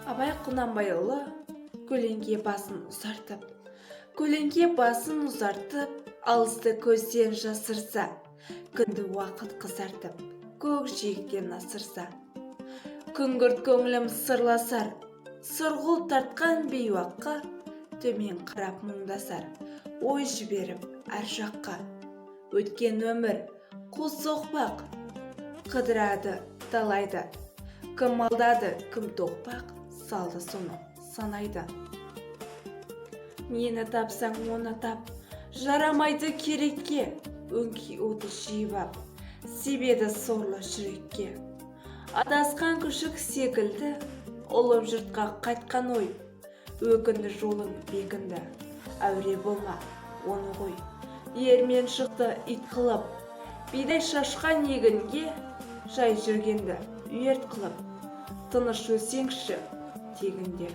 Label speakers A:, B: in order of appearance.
A: Абай Құнанбайұлы. Көлеңке басын ұзартып, көлеңке басын ұзартып, алысты көзден жасырса, күнді уақыт қызартып, көк жиектен асырса, күңгірт көңілім сырласар, сұрғылт тартқан бейуаққа төмен қарап мұңдасар, ой жіберіп әр жаққа. Өткен өмір қу соқпақ, қыдырады талайды, кім алдады, кім тоқпақ салды, соны санайды. Нені тапсаң, оны тап, жарамайды керекке, өңкей уды жиып ап, себеді сорлы жүрекке. Адасқан күшік секілді ұлып жұртқа қайтқан ой, өкінді, жолың бекінді, әуре болма, оны қой. Ермен шықты ит қылып, бидай шашқан егінге, жай жүргенді мерт қылып, тыныш өлсеңші тегінде.